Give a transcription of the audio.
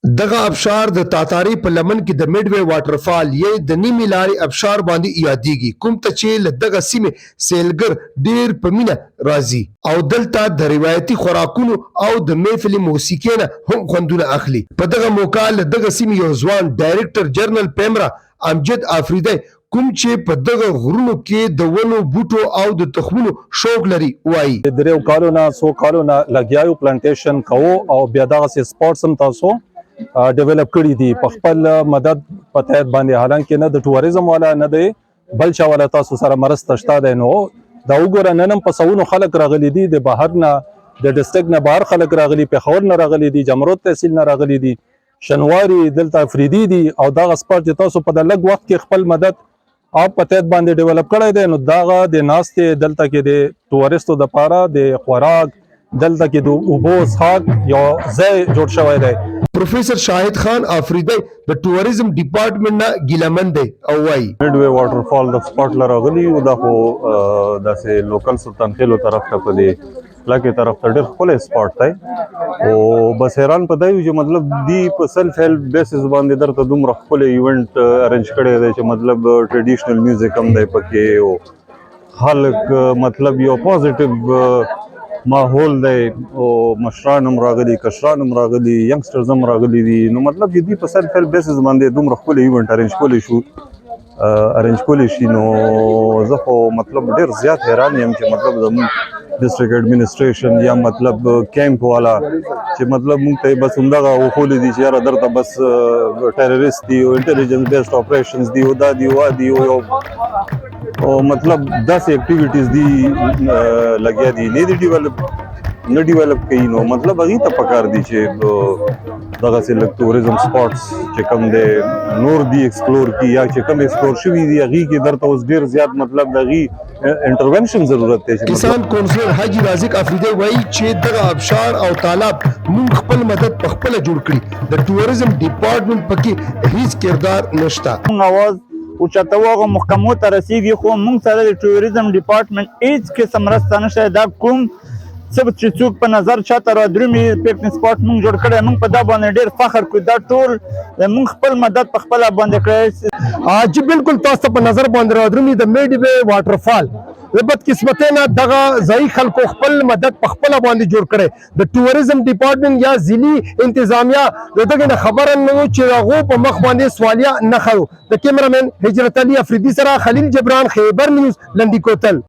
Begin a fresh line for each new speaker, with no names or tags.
دغه ابشار د تاتارې په لمن کې د میډوی واټرفال یعنې د نیمې لارې ابشار باندې یادیږي، کوم ته چې له دغه سیمې سیلګر ډیر په مینه راځي او دلته د روایتي خوراکونو او د محفل موسیقۍ نه هم خوندونه اخلي. په دغه موقع له دغه سیمې یو ځوان ډایرکټر جنرل پیمرا امجد افریدی، کوم چې په دغه غرونو کې د ونو، بوټو او د تخمونو شوق لري، وایي.
دریو کالو نه، څو کالو نه لګیا یو، پلانټیشن کوو او بیا دغسې سپاټس هم تاسو ډیولپ کړي دي په خپل مدد په تحت باندې، حالانکه نه د ټوریزم والا نه دی بل چا والا تاسو سره مرسته شته دی. نو دا وګوره، نن هم په سوونو خلک راغلي دي، د بهر نه، د ډیسټریکټ نه بهر خلک راغلي، پېښور نه راغلي دي، جمرود تحصیل نه راغلي دي، شنواری دلته افریدي دي. او دغه سپاټ چې تاسو په د لږ وخت کې خپل مدد او په تحت باندې ډیولپ کړی دی، نو دغه د ناستې دلته کې د ټوریستو د پاره د خوراک، دلته کې د اوبو څښاک یو ځای جوړ شوی دی.
پروفیسر شاهد خان افریدی د ټوریزم ډپارټمنټ نه ګیله من دی او وایي.
میډوی واټرفال د سپاټ لراغلی او دا خو داسې لوکل سلطان خېلو طرف ته، په دې لکه طرف ته ډېر ښکلی سپاټ دی. او بس حیران په دی یو چې مطلب دی په self help basis باندې درته دومره ښکلی ایونټ ارینج کړی دی چې مطلب ټریډیشنل میوزیک هم دی پکې او خلک مطلب یو پازیټیو ماحول دی او مشران هم راغلي، کشران هم راغلي، ینګسټرز هم راغلي دي. نو مطلب چې دوی په self help basis باندې دومره ښکلی ایونټ ارینج کولی شي، نو زه خو مطلب ډیر زیات حیران یم چې مطلب زموږ ډیسټریکټ اډمنسټریشن یا مطلب کیمپ والا چې مطلب مونږ ته بس همدغه وښولې دي چې یاره درته بس ټیرریست دي او انټیلیجنس بیسډ اپریشنز دي او دا دي او دي او یو او مطلب داسې اکټیویټیز دي لګیا دي، نه دي ډیولپ، نه ډیولپ کوي. نو مطلب هغه ته پکار دي چې دغه سه لږ ټوریزم سپاټس چې کوم دی نور دی ایکسپلور کی یا چې کوم ایکسپلور شوی دی، هغه کې درته اوس ډیر زیات مطلب دغه انټرونشن ضرورت دی چې
کسان کونسلر حاجی رازق افریدی وایي چې دغه ابشار او تالاب مونږ خپل مدد په خپله جوړ کړي، د ټوریزم ډپارټمنټ پکې هیڅ کردار نشته.
موږ اواز اوچتوو، هغه محکمو ته رسیږي، خو موږ سره د ټوریزم ډپارټمنټ هیڅ قسم مرسته نشته. دا کوم څه چې څوک په نظر چاته را درومي، پکنیک سپاټ موږ جوړ کړی، موږ په دا باندې ډیر فخر کوو. دا ټول موږ خپل مدد په خپله باندې کړی.
جی بالکل، تاسو ته په نظر باندې رادرومي د میډوی واټرفال. د بدقسمتۍ نه دغه ځایي خلکو خپل مدد په خپله باندې جوړ کړی. د ټوریزم ډپارټمنټ یا ضلعي انتظامیه د دغه نه خبره نه وو چې هغو په مخ باندې سوالیه نښه. د کیمرامین هجرت علي افریدي سره خلیل جبران، خیبر نیوز، لنډي کوتل.